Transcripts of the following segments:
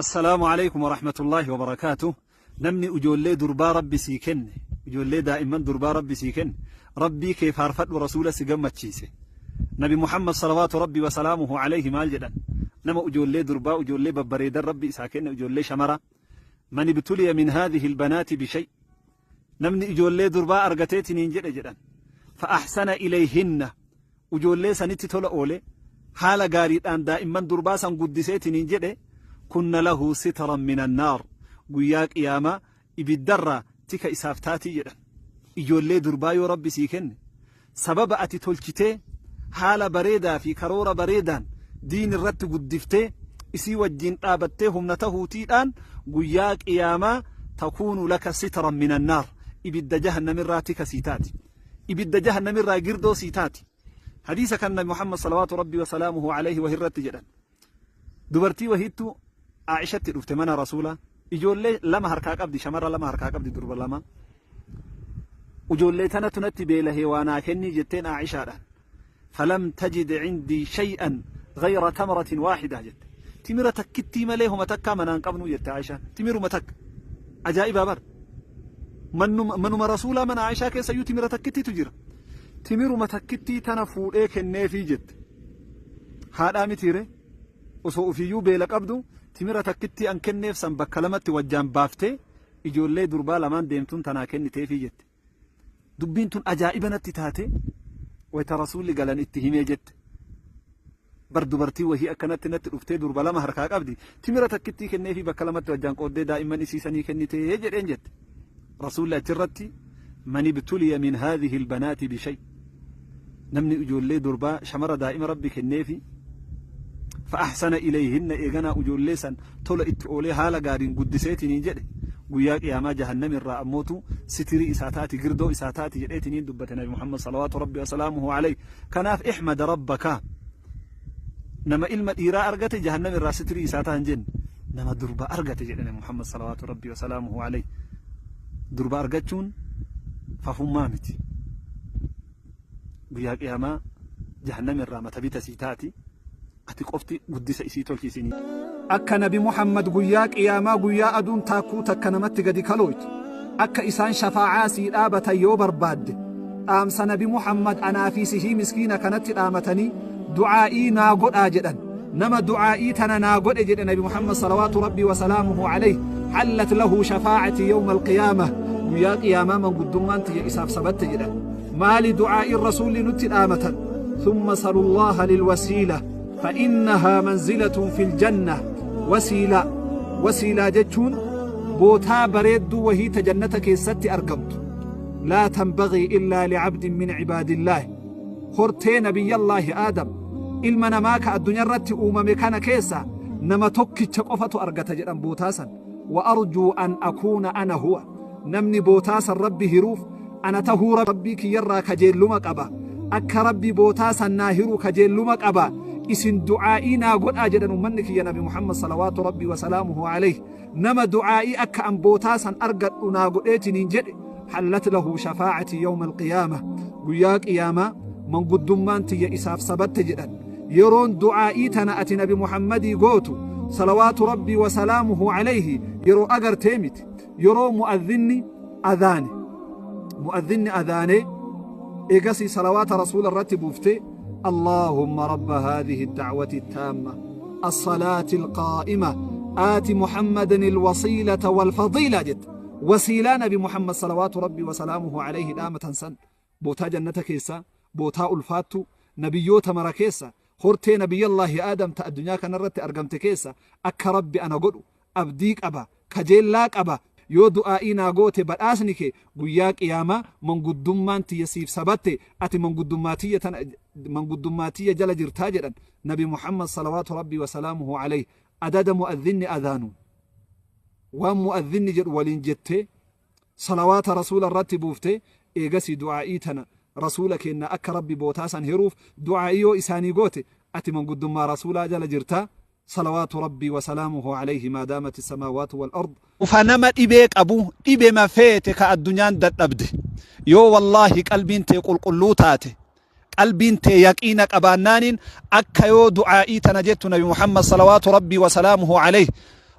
Assalaamu Aleykum Warahmatullaahi Wabarakaatuh Namni ujoollee durbaa Rabbi sii kenne ujoollee daa'imman durbaa Rabbi sii kenne Rabbii kee faarfadhu Rasuula si gammachiise Nabi Muhammad salawaatu Rabbi wasalaamuhu aleyhi maal jedhan nama ujoollee durbaa ujoollee babbareedan Rabbi isaa kenne ujoollee shamaraa man ibtuliya min haadhihi albanaati bishay namni ijoollee durbaa argateetiniin jedhe jedhan fa ahsana ilayhinna ujoollee sanitti tola oole, haala gaariidhaan daa'imman durbaa san guddiseetiniin jedhe, kunna lahu sitran minan naar, guyyaa qiyaamaa ibiddarraa tika isaaf taatii jedhan. Ijoollee durbaa yoo Rabbi sii kenne, sababa ati tolchitee, haala bareedaa fi karoora bareedaan diin irratti guddiftee, isii wajjiin dhaabattee humna tahuutiidhaan guyyaa qiyaamaa takuunu laka sitran minan naar, ibidda jahannamirraa tika sii taati. Ibidda jahannamirraa girdoo sii taati. Hadiisa kan Nabi Muhammad salawaatu Rabbii wa salaamuhu alayhi wahirratti jedhan. Dubartii wahiittu Aa'ishatti dhufte mana Rasuulaa. Ijoollee lama harkaa qabdi, shamarra lama harkaa qabdi, durba lama. Ijoollee tanatu natti beelahee waa naa kennii jetteen Aa'ishaadhaan. Falam tajid cindii shay'an gayra tamratin waahidaa jette. Timira takkittii malee homa takkaa manaan qabnuu jette Aa'ishaan. Timiruma takka. Ajaa'ibaa bar. Manuma Rasuulaa mana Aa'ishaa keessa iyyuu timira takkittiitu jira. Timiruma takkittii tana fuudhee kenneefii jette. Haadhaa mitiire osoo ofiiyyuu beela qabdu timira takkittii an kenneef san bakka lamatti wajjaan baaftee ijoollee durbaa lamaan deemtuun tanaa kenniteefii jette. Dubbiin tun ajaa'iba natti taate wayta Rasuulli galan itti himee jette. Bar dubartii wahii akkanatti natti dhuftee durba lama harkaa qabdi. Timira takkittii kenneefii bakka lamatti wajjaan qooddee daa'imman isii sanii kennitee jedheen jette. Rasuulli achirratti man ibtuliya min haadhihi albanaati bishay. Namni ijoollee durbaa shamara daa'ima Rabbi kenneefi fa'ahsana ilayhinna eeganaa ijoollee san tola itti oolee haala gaariin guddiseetiniin jedhe guyyaa qiyaamaa jahannamirraa ammootu sitirii isaa taati girdoo isaa taati jedheetiniin dubbate Nabi Muhammad salawaatu Rabbi wasalaamuhu alayhi. Kanaaf ihmad rabbaka nama ilma dhiiraa argate jahannamirraa sitirii isaa tahan jenne nama durba argate jedhe Nabi Muhammad salawaatu Rabbi wasalaamuhu alayhi. Durba argachuun fafummaa miti. Guyyaa qiyaamaa jahannamirraa mata bita sii taati. Ati qofti guddisa isii tolchi isinii. Akka Nabi Muhammad guyyaa qiyaamaa guyyaa aduun taakkuu takka namatti gadi kalooytu akka isaan shafaa'aa sii dhaabatan yoo barbaadde dhaamsa Nabi Muhammad anaa fi sihii miskiina kanatti dhaamatanii du'aa'ii naa godhaa jedhan nama du'aa'ii tana naa godhe jedhe Nabi Muhammad salawaatu Rabbii wa salaamuhu alayhi hallat lahu shafaa'atii yawma alqiyaamah guyyaa qiyaamaa manguddummaan tiyya isaaf sabatte jedhan. Maali du'aa'iin Rasuulli nutti dhaamatan? Thumma salullaaha lilwasiila fa'innahaa manzilatun fil janna wasiilaa wasiilaa jechuun bootaa bareedduu wahii ta jannata keessatti argamtu laa tanbagii illaa licabdin min cibaadillaahi hortee nabiyyallaahi aadam ilma namaa ka addunyaarratti uumame kana keessa nama tokkicha qofatu argata jedhan bootaa san wa arjuu an akuuna ana huwa Namni bootaa san Rabbi hiruuf ana tahuu Rabbii kiyyarraa kajeelluma qaba. Akka Rabbi bootaa san naa hiru kajeelluma qaba. Isin du'aa'ii naa godhaa jedhan ummanni kiyya Nabi Muhammad salawaatu Rabbii wa salaamuhu alayhi. Nama du'aa'ii akka an bootaa san argadhu naa godheetiniin jedhe hallat lahu shafaa'atii yawma alqiyaamah. Guyyaa qiyaamaa manguddummaan tiyya isaaf sabatte jedhan. Yeroon du'aa'ii tana ati Nabi Muhammadii gootu salawaatu Rabbii wa salaamuhu alayhi yeroo agartee miti. Yeroo mu'adhinni adhaane mu'adhinni adhaanee eegasii salawaata rasuula irratti buuftee Allaahumma rabba haadhihi da'wati taamma as-salaati al-qaa'ima aati Muhammadan al-wasiilata wal-fadiila jette wasiilaa nabi Muhammad salawaatu rabbii wa salaamuhu alayhi dhaamatan san bootaa jannata keessaa bootaa ulfaattuu nabiyyoota mara keessa hortee nabiyyallaahi Aadam ta addunyaa kanarratti argamte keessa akka rabbi ana godhu abdii qaba, kajeellaa qaba, yoo du'aa'ii naa goote badhaasni kee guyyaa qiyaamaa manguddummaan tiyya siif sabatte, ati manguddummaa tiyya tana manguddummaa tiyya jala jirtaa jedhan Nabi Muhammad salawaatu Rabbii wa salaamuhu alayhi adada mu'adhinni adhaanuun waan mu'adhinni jedhu waliin jettee salawaata rasuula irratti buuftee eegasii du'aa'ii tana rasuula keenna akka Rabbi bootaa san hiruuf du'aa'ii yoo isaanii goote ati manguddummaa rasuulaa jala jirtaa Salawaatu Rabbii wa salaamuhu aleyhi maa daamati samaawaatu wal ard. Ufa nama dhibee qabu dhibema feete ka addunyaan dadhabde yoo wallaahi qalbiin tee qulqulluu taate qalbiin tee yaqiina qabaannaaniin akka yoo du'aa'ii tana jettu nabi Muhammad salawaatu Rabbii wa salaamuhu aleyhi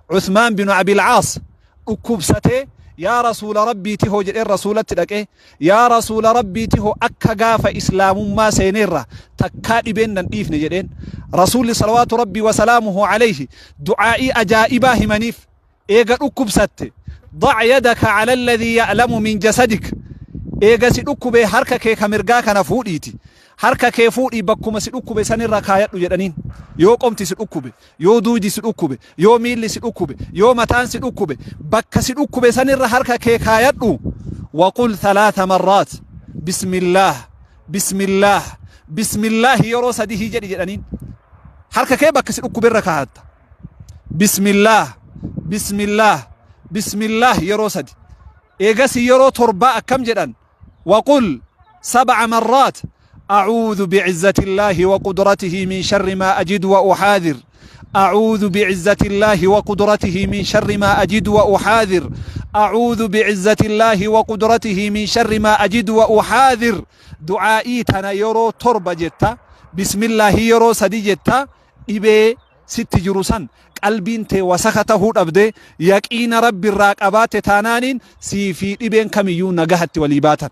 Usmaan binu Abil Caas dhukkubsatee, "Yaa Rasuula Rabbiiti hoo," jedheen. Rasuulatti dhaqee, "Yaa Rasuula Rabbiiti hoo, akka gaafa Islaamummaa seeneerra takkaa dhibeen nan dhiifne," jedheen. Rasuulli salawaatu Rabbii wasalaamuhu alayhi du'aa'ii ajaa'ibaa himaniif. Eega dhukkubsatte, "ضع يدك على الذي يألم من جسدك", eega si dhukkubee harka kee ka mirgaa kana fuudhiiti, harka kee fuudhii bakkuma si dhukkube sanirra kaayadhu jedhaniin. Yoo qomti si dhukkube, yoo duudi si dhukkube, yoo miilli si dhukkube, yoo mataan si dhukkube, bakka si dhukkube sanirra harka kee kaayadhu. وقل ثلاث مرات بسم الله، بسم الله، بسم الله yeroo sadihii jedhi jedhaniin. Harka kee bakka si dhukkube irra kaayatta, بسم الله، بسم الله، بسم الله yeroo sadi. Eegasi yeroo torbaa akkam jedhan? وقل سبع مرات أعوذ بعزة الله وقدرته من شر ما أجد وأحاذر، أعوذ بعزة الله وقدرته من شر ما أجد وأحاذر، أعوذ بعزة الله وقدرته من شر ما أجد وأحاذر. Du'aa'ii tana yeroo torba jetta, بسم الله yeroo sadi jetta. Dhibee sitti jiru san qalbiin tee wasaka tahuu dhabde, yaqiina Rabbi irraa qabaatte taanaaniin, sii fi dhibeen kamiyyuu nagahatti walii baatan.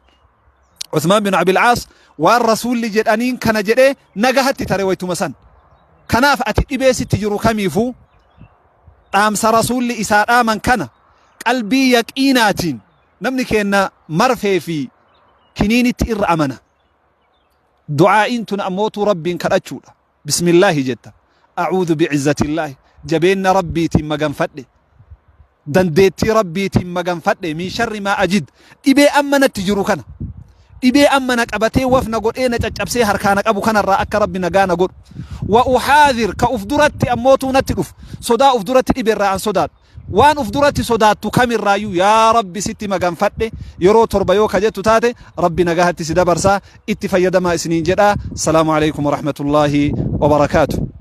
Usmaan bin Abil Caas waan Rasuulli jedhaniin kana jedhee nagahatti tare waytuma san. Kanaaf ati dhibee sitti jiru kamiifuu dhaamsa Rasuulli isaa dhaaman kana qalbii yaqiinaatiin. Namni keenna marfee fi kiniinitti irra amana. Du'aa'iin tun ammootuu Rabbiin kadhachuudha. بسم الله jetta. أعوذ بعزة الله, jabeenna Rabbiitiin maganfadhe. Dandeettii Rabbiitiin maganfadhe. من شر ما أجد, dhibee amma natti jiru kana. Dhibee amma na qabatee wafna godhee na caccabsee harkaa na qabu kanarraa akka Rabbi nagaa na godhu. وأحاذر, ka uf duratti ammootuu natti dhufu. Sodaa uf duratti dhibeerraa an sodaadhu. Waan uf duratti sodaattu kamirraayyuu "Yaa Rabbi, sitti maganfadhe" yeroo torba yoo kajettu taate, Rabbi nagahatti si dabarsaa. Itti fayyadamaa isiniin jedhaa. السلام عليكم ورحمة الله وبركاته.